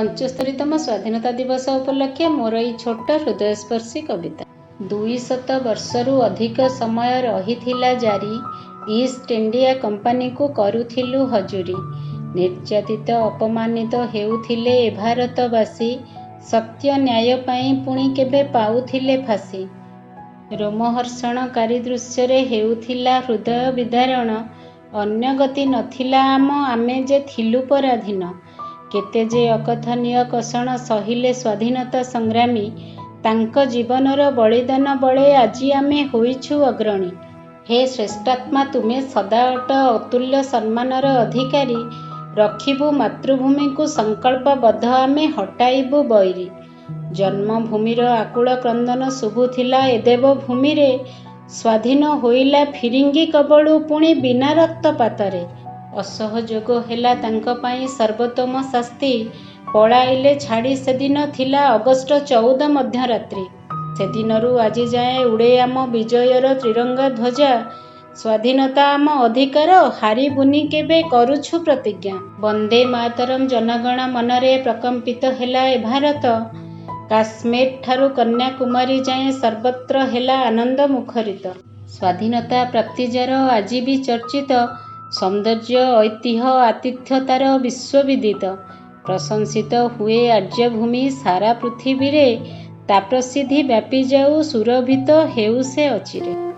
75ତମ ସ୍ୱାଧୀନତା ଦିବସ ଉପଲକ୍ଷେ ମୋର ଏଇ ଛୋଟ ହୃଦୟସ୍ପର୍ଶୀ କବିତା। 200 ବର୍ଷରୁ ଅଧିକ ସମୟ ରହିଥିଲା ଜାରି, ଇଷ୍ଟ ଇଣ୍ଡିଆ କମ୍ପାନୀକୁ କରୁଥିଲୁ ହଜୁରୀ। ନିର୍ଯାତିତ ଅପମାନିତ ହେଉଥିଲେ ଏ ଭାରତବାସୀ, ସତ୍ୟ ନ୍ୟାୟ ପାଇଁ ପୁଣି କେବେ ପାଉଥିଲେ ଫାଶୀ। ରୋମହର୍ଷଣକାରୀ ଦୃଶ୍ୟରେ ହେଉଥିଲା ହୃଦୟ ବିଦାରଣ, ଅନ୍ୟ ଗତି ନଥିଲା ଆମ ଆମେ ଯେ ଥିଲୁ ପରାଧୀନ। କେତେ ଯେ ଅକଥନୀୟ କଷଣ ସହିଲେ ସ୍ୱାଧୀନତା ସଂଗ୍ରାମୀ, ତାଙ୍କ ଜୀବନର ବଳିଦାନ ବଳେ ଆଜି ଆମେ ହୋଇଛୁ ଅଗ୍ରଣୀ। ହେ ଶ୍ରେଷ୍ଠାତ୍ମା, ତୁମେ ସଦା ଅଟ ଅତୁଲ୍ୟ ସମ୍ମାନର ଅଧିକାରୀ, ରଖିବୁ ମାତୃଭୂମିକୁ ସଂକଳ୍ପବଦ୍ଧ ଆମେ ହଟାଇବୁ ବୈରୀ। ଜନ୍ମଭୂମିର ଆକୁଳ କ୍ରନ୍ଦନ ଶୁଭୁଥିଲା ଏ ଦେବଭୂମିରେ, ସ୍ୱାଧୀନ ହୋଇଲା ଫିରିଙ୍ଗି କବଳୁ ପୁଣି ବିନା ରକ୍ତପାତରେ। ଅସହଯୋଗ ହେଲା ତାଙ୍କ ପାଇଁ ସର୍ବୋତ୍ତମ ଶାସ୍ତି, ପଳାଇଲେ ଛାଡ଼ି ସେଦିନ ଥିଲା ଅଗଷ୍ଟ 14 ମଧ୍ୟରାତ୍ରି। ସେଦିନରୁ ଆଜିଯାଏଁ ଉଡ଼େ ଆମ ବିଜୟର ତ୍ରିରଙ୍ଗା ଧ୍ୱଜା, ସ୍ୱାଧୀନତା ଆମ ଅଧିକାର ହାରିବୁନି କେବେ କରୁଛୁ ପ୍ରତିଜ୍ଞା। ବନ୍ଦେ ମାତରଂ ଜନଗଣ ମନରେ ପ୍ରକମ୍ପିତ ହେଲା ଏ ଭାରତ, କାଶ୍ମୀରଠାରୁ କନ୍ୟାକୁମାରୀ ଯାଏଁ ସର୍ବତ୍ର ହେଲା ଆନନ୍ଦ ମୁଖରିତ। ସ୍ୱାଧୀନତା ପ୍ରାପ୍ତି ଯାର ଆଜି ବି ଚର୍ଚ୍ଚିତ, ସୌନ୍ଦର୍ଯ୍ୟ ଐତିହ୍ୟ ଆତିଥ୍ୟ ତାର ବିଶ୍ୱବିଦିତ। ପ୍ରଶଂସିତ ହୁଏ ଆର୍ଯ୍ୟଭୂମି ସାରା ପୃଥିବୀରେ, ତା ପ୍ରସିଦ୍ଧି ବ୍ୟାପିଯାଉ ସୁରଭିତ ହେଉ ସେ ଅଚିରେ।